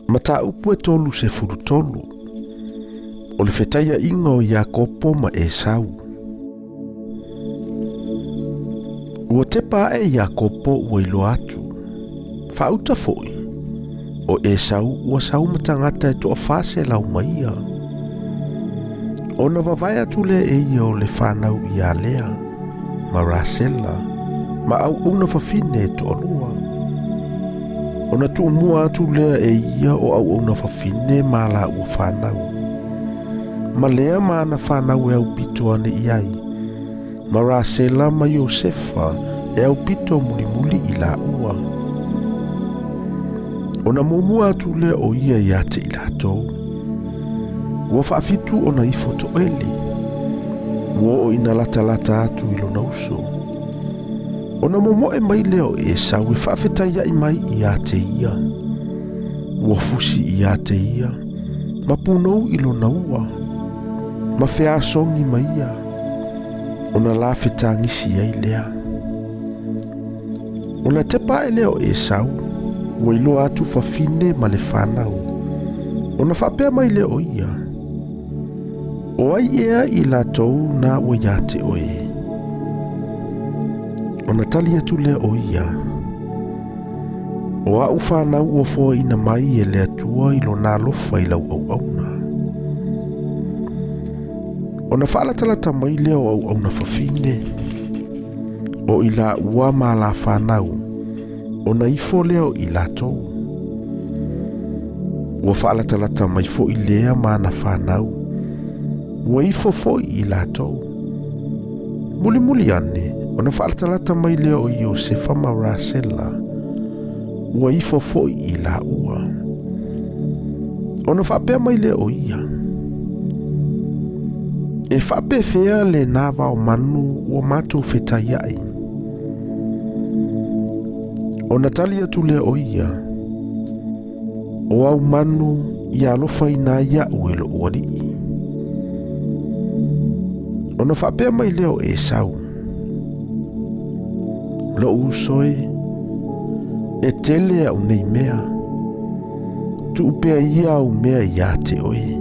Mataupu e 33. O le fetaiaiga o Iakopo ma Esau. Ua tepa ae Iakopo ua iloa atu. Faauta foi, o Esau ua sau ma tagata e 400 ma ia. Ona vavae atu lea e ia o le fanau ia Lea, ma Rasela, ma auauna fafine e toalua. Ona tuumua atu lea e ia o auauna fafine ma laua fanau. Ma Lea ma ana fanau e aupito ane i ai, ma Rasela ma Iosefa e aupito mulimuli i laua. Ona muamua atu lea o ia ia te i latou. Ua faafitu ona ifo toele. Ua oo ina latalata atu i lona uso. Ona momoe mai lea o Esau e faafetaiai mai ia te ia. Ua fusi ia te ia, ma punou i lona ua, ma feasogi ma ia, ona la fetagisi ai lea. Ona tepa ae lea o Esau, ua iloa atu fafine ma le fanau. Ona faapea mai lea o ia, O ai ea i latou na ua ia te oe? Ona tali atu lea o ia, O a'u fanau ua foaina mai e le Atua i lona alofa i lau auauna. Ona faalatalata mai lea o auauna fafine, o i laua ma la fanau, ona ifo lea o i latou. Ua faalatalata mai foi Lea ma ana fanau, ua ifo foi i latou. Mulimuli ane, ona faalatalata mai lea o Iosefa ma Rasela, ua ifo foi i laua. Ona faapea mai lea o ia, E faapefea lena vaomanu ua matou fetaiai? Ona tali atu lea o ia, O au manu i alofaina ai aʻu e loʻu alii. Ona faapea mai lea o Esau, Loʻu uso e, e tele aʻu nei mea, tuu pea ia au mea ia te oe.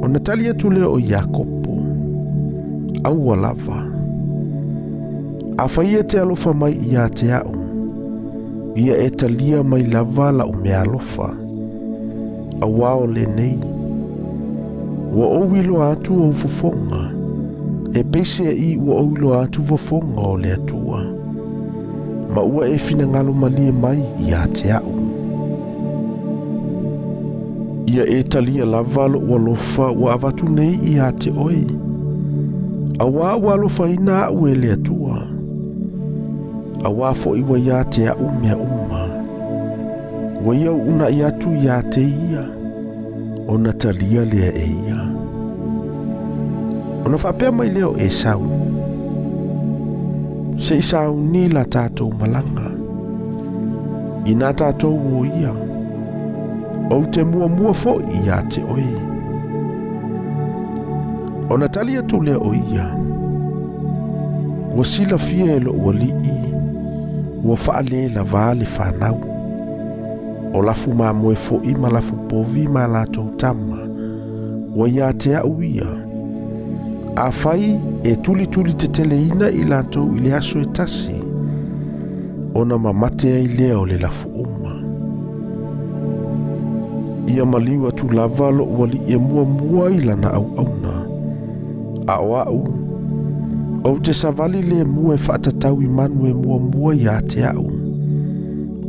Ona tali atu lea o Iakopo, Aua lava. Afai e te alofa mai ia te aʻu, ia e talia mai lava laʻu meaalofa. Auā o lenei, ua ou iloa atu ou fofoga, e peiseai ua ou iloa atu fofoga o le Atua, ma ua e finagalo malie mai ia te aʻu. Ia e talia lava loʻu alofa ua avatu nei ia te oe, auā ua alofaina aʻu e le Atua, auā foi ua ia te aʻu mea uma. Ua ia uunaʻi atu ia te ia, ona talia lea e ia. Ona faapea mai lea o Esau, Se i sauni la tatou malaga. Inā tatou o ia, ou te muamua foi ia te oe. Ona tali atu lea o ia, Ua silafia e loʻu alii, ua faalelavā le fanau. O lafu mamoe foi ma lafu povi ma latou tama, ua ia te aʻu ia. Afai e tulituli teteleina i latou i le aso e tasi, ona mamate ai lea o le lafu uma. Ia maliu atu lava loʻu alii e muamua i lana auauna, a o aʻu, ou te savali lemu e faatatau i manu e muamua ia te aʻu,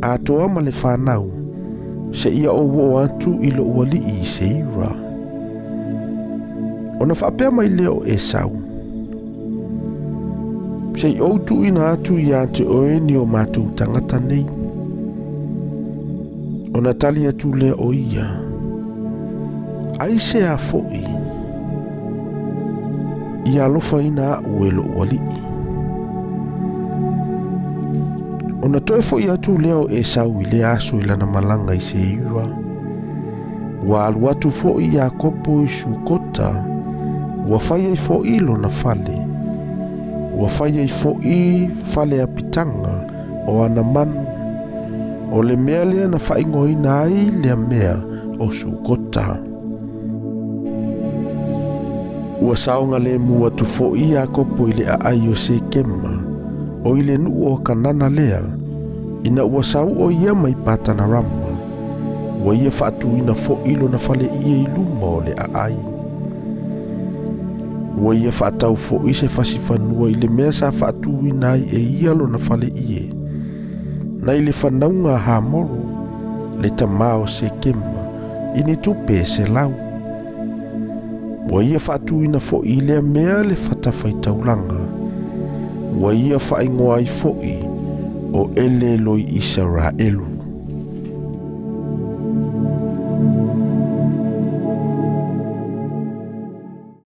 atoa ma le fanau, seia ou oo atu i loʻu alii i Seira. Ona faapea mai lea o Esau, Se i ou tuuina atu ia te oe ni o matou tagata nei. Ona tali atu lea o ia, Aisea foi i alofaina aʻu e loʻu alii? Ona toe foi atu lea o Esau i lea aso i lana malaga i Seira. Ua alu atu foi Iakopo i Sukota, ua fai ai foi lona fale. Ua fai ai foi fale apitaga o ana manu. O le mea lea na faaigoaina ai lea mea o Sukota. Ua saogalemu atu foʻi Iakopo i le aai o Sekema, o i le nuu o Kanana lea, ina ua sau o ia mai Patanarama. Ua ia faatuina foʻi lona faleie i luma o le aai. Ua ia faatau foʻi se fasi fanua i le mea sa faatuina ai e ia lona faleie, nai le fanauga a Hamoro, le tamā o Sekema, i ni tupe e 100. Ua ia faatuina foʻi i lea mea le fatafaitaulaga. Ua ia faaigoa ai foʻi o Ele Eloi Isaraelu.